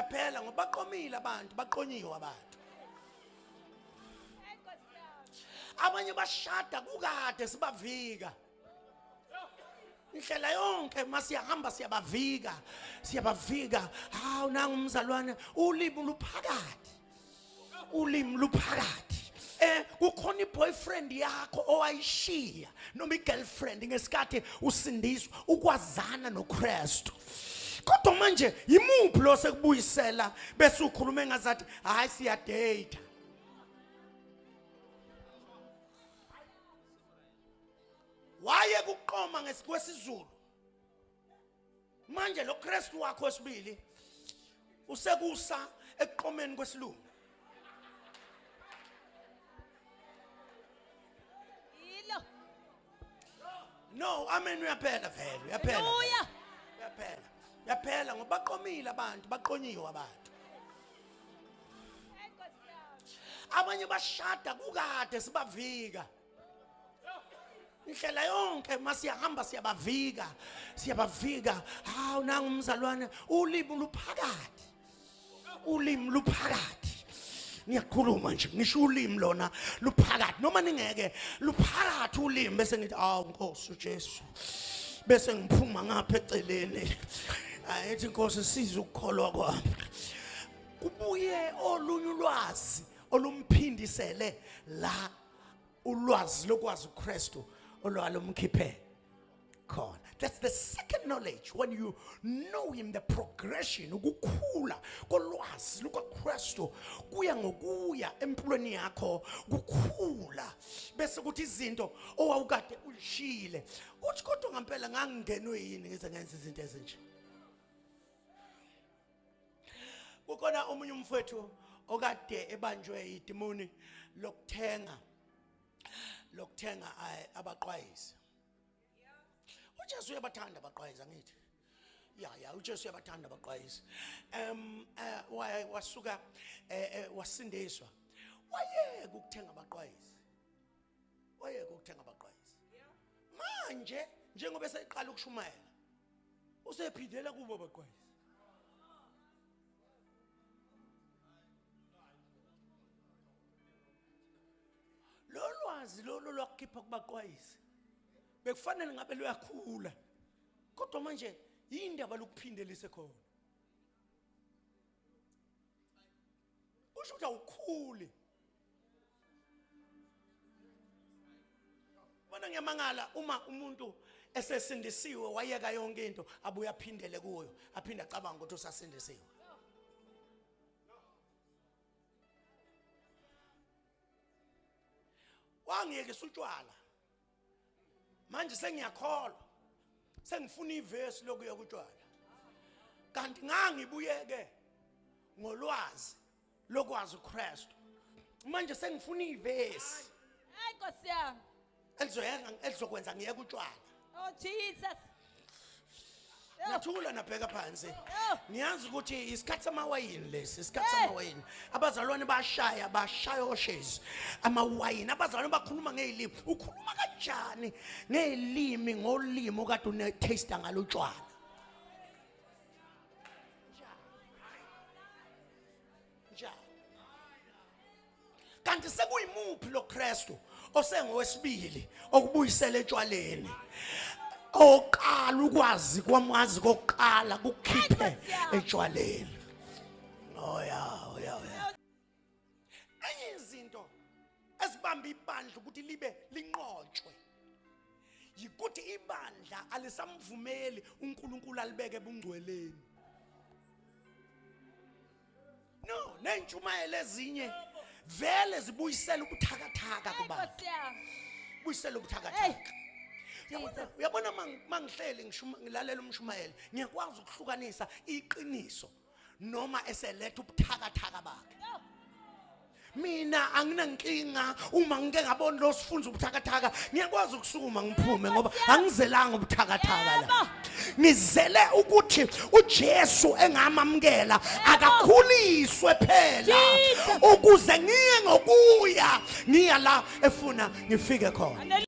Uyaphela ngoba baqomile abantu, baqonyiwe abantu. Abanye bashada kukade sibavika. Indlela yonke masiyahamba siyabavika, siyabavika. Hawu nangu umzalwane ulimi luphakathi. Ulimi luphakathi. Kukhona iboyfriend yakho owayishiya noma igirlfriend ngesikhathi usindiswa ukwazana noKristu. Kodwa manje yimuphi lo sekubuyisela bese ukhuluma engazathi hayi siyadate. Waye kuqoma ngesikwesizulu. Manje lo Kristu wakho wesibili usekusa ekuqomeni kwesilungu. Yilo. No, amen uyaphela vele, uyaphela. Hallelujah. Uyaphela. Uyaphela ngoba baqomile abantu, baqonyiwe abantu. Abanye bashada kukade sibavika. Indlela yonke masiyahamba siyabavika, siyabavika. Hawu nangu umzalwane ulimi luphakathi. Ulimi luphakathi. Ngiyakhuluma nje ngisho ulimi lona luphakathi noma ningeke luphakathi ulimi bese ngithi awu Nkosi uJesu bese ngiphuma ngapha eceleni ayithi Nkosi siza ukukholwa kwami kubuye olunye ulwazi olumphindisele la ulwazi lokwazi uKristu olwalumkhiphe khona. That's the second knowledge, when you know him, the progression, ukukhula kolwazi lukaKristu kuya ngokuya empilweni yakho kukhula, bese kuthi izinto owawukade uyishile uthi kodwa ngempela ngangingenwe yini ngize ngenze izinto ezinje. Kukhona omunye umfowethu okade ebanjwe idimoni lokuthenga abaqwayizi. uJesu uyabathanda abaqwayizi, angithi? Ya ya, uJesu uyabathanda abaqwayizi. Wasuka wasindiswa, wayeka ukuthenga abaqwayizi, wayeka ukuthenga abaqwayizi. Manje njengoba eseqala ukushumayela usephindela kubo abaqwayizi. Lolwazi lolu lwakukhipha kubaqwayizi bekufanele ngabe luyakhula, kodwa manje yindaba lokuphindelise khona, kusho ukuthi awukhuli. Bona ngiyamangala uma umuntu esesindisiwe wayeka yonke into abuye aphindele kuyo, aphinde acabanga ukuthi usasindisiwe. Wangiyekisa utshwala, manje sengiyakholwa, sengifuna ivesi lokuya kutshwala, kanti ngangibuyeke ngolwazi lokwazi uKristu, manje sengifuna ivesi Hayi Nkosi yami. elizoyenga elizokwenza ngiyeke utshwala. Oh Jesus. Nathula nabheka phansi. Oh. Niyazi ukuthi isikhathi samawayini lesi, isikhathi Hey. samawayini. Abazalwane bashaya, bashaya oshezi amawayini. Abazalwane bakhuluma ngezilimi. Ukhuluma kanjani ngezilimi ngolimi okade une taste ngalo utshwala? Njani? Kanti sekuyimuphi lo Kristu osengowesibili okubuyisela etshwaleni? Oqala ukwazi kwamazi kokuqala kukhiphe etshwaleni. Oh ya, oh ya, oh ya. Enye izinto ezibamba ibandla ukuthi libe linqotshwe yikuthi ibandla alisamvumeli uNkulunkulu alibeke ebungcweleni. No, nentshumayelo ezinye vele zibuyisela ubuthakathaka kubantu. Buyisela ubuthakathaka. Uyabona mangihleli ngishuma ngilalela umshumayeli, ngiyakwazi ukuhlukanisa iqiniso noma eseletha ubuthakathaka bakhe. Mina anginankinga uma ngike ngabona lo sifunza ubuthakathaka, ngiyakwazi ukusukuma ngiphume ngoba angizelanga ubuthakathaka la. Ngizele ukuthi uJesu engamamkela akakhuliswe phela ukuze ngiye ngokuya ngiya la efuna ngifike khona.